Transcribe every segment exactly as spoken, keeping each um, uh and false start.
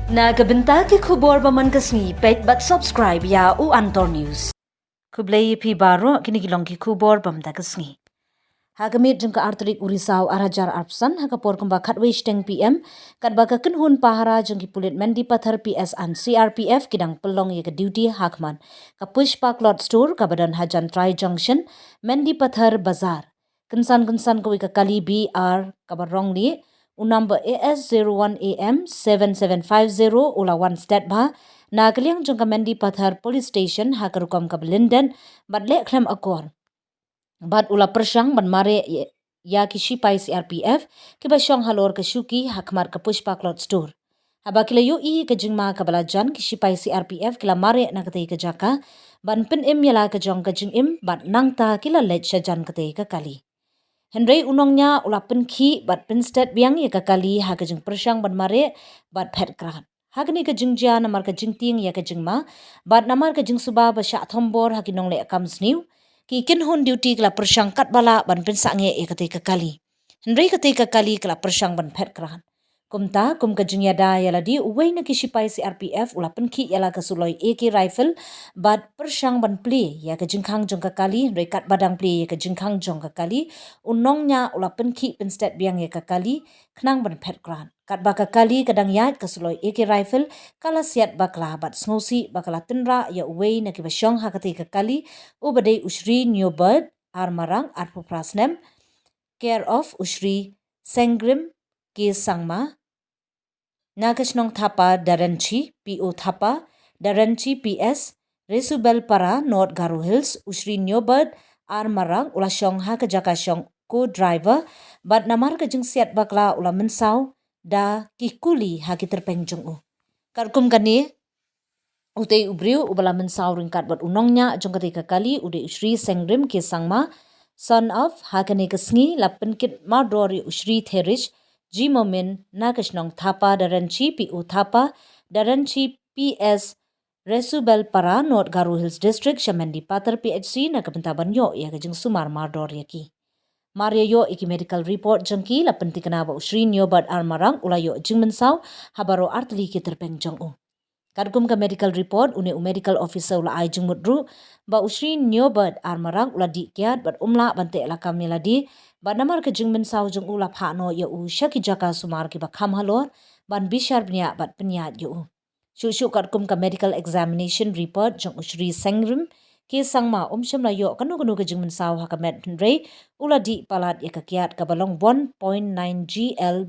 Na ka bynta ki khubor ba man ka sngi, peit bad subscribe ïa U Antor News. Khublei ïa phi baroh, kine ki long ki khubor ba man ka sngi. Ha ka miet jong ka ar tarik u Risaw ar hajar arphew san, ha ka por kumba khatwei shiteng P M, katba ka kynhun pahara jong ki pulit Mendipathar P S and C R P F ki dang pynlong ïa ka duty ha khmat ka Pushpa Cloth Store kaba don ha Jantrai Junction, Mendipathar Bazar, kynsan kynsan kawei ka kali B R kaba rong lieh, u number A S zero one A M seven seven five zero u la wan stet bha na ka liang jong ka Mendipathar Police Station ha ka rukom kaba lyndet bad leh khlem akor. Bad u la pyrshang ban mareh ïa, ïa ki shipai C R P F kiba shong halor ka shuki ha khmat ka Pushpa Cloth Store. Haba ki la ïohi ka jingma kaba la jan, ki shipai C R P F ki la mareh na katei ka jaka ban pynim ïa la ka jong ka jingim bad nangta ki la leit sha jan katei ka kali. Hynrei u nongñiah u la pynkhih bad pynstet biang ïa ka kali ha ka jingpyrshang ban mareh bad phet krad. Ha kane ka jingjia, namar ka jingtieng ïa ka jingma bad namar ka jingsuba ba shah thombor ha ki nongleh kam sniew, ki kynhun duty ki la pyrshang katba lah ban pynsangeh ïa katei ka kali. Hynrei katei ka kali ka la pyrshang ban phet krad. Kumta, kum ka jingïada ïa lade, uwei na ki shipai C R P F u la pynkhih ïa la ka suloi A K rifle bad pyrshang ban plie ïa ka jingkhang jong ka kali, hynrei katba dang plie ïa ka jingkhang jong ka kali, u nongñiah u la pynkhih pynstet biang ïa ka kali khnang ban phet krad. Katba ka kali ka dang ïaid, ka suloi A K rifle ka la siat bakla bad sngewsih ba ka la tynrah ïa uwei na kiba shong ha katei ka kali, uba dei u Shri Neobert R Marang, arphew phra snem, care of u Shri Sengrim K Sangma, na ka shnong Thapa Darenchi, P O Thapa Darenchi P S, Resubelpara, North Garo Hills, u Shri Neobert R Marang u la shong ha ka jaka shong co-driver bad namar ka jingsiat bakla u la mynsaw da ki kuli ha ki tyrpeng jong u. Katkum kane, utei u briew uba la mynsaw ryngkat bad u nongñiah jong katei ka kali u dei u Shri Sengrim K Sangma, son of, ha kane ka sngi la pynkit mardor ïa u Shri Therish G Momin na ka shnong Thapa Darenchi, P O Thapa Darenchi P S, Resubelpara, North Garo Hills District, sha Mendipathar P H C na ka bynta ban ïoh ïa ka jingsumar mardor ïa ki. Mar ïa ïoh ïa ki medical report jong ki, la pyntikna ba u Shri Neobert R Marang u la ïoh jingmynsaw ha baroh artylli ki tyrpeng jong u. Katkum ka medical report, une u medical officer u la ai jingmut ruh ba u Shri Neobert R Marang u la dih kiad bad um lah ban teh lakam ïa lade, bad namar ka jingmynsaw jong u la phah noh ïa u sha ki jaka sumar kiba kham halor ban bishar bniah bad pynïaid ïa u. Shuh shuh katkum ka medical examination report jong u Shri Sengrim K Sangma, um shym la ïoh kano kano ka jingmynsaw ha ka met, hynrei u la dih palat ïa ka kiad kaba long one point nine G L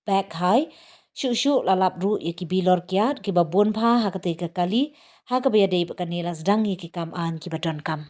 bag high. Shuh shuh la lap ruh ïa ki bilor kiad kiba bun bha ha katei ka kali, ha kaba ïadei bad kane la sdang ïa ki kam aiñ kiba donkam.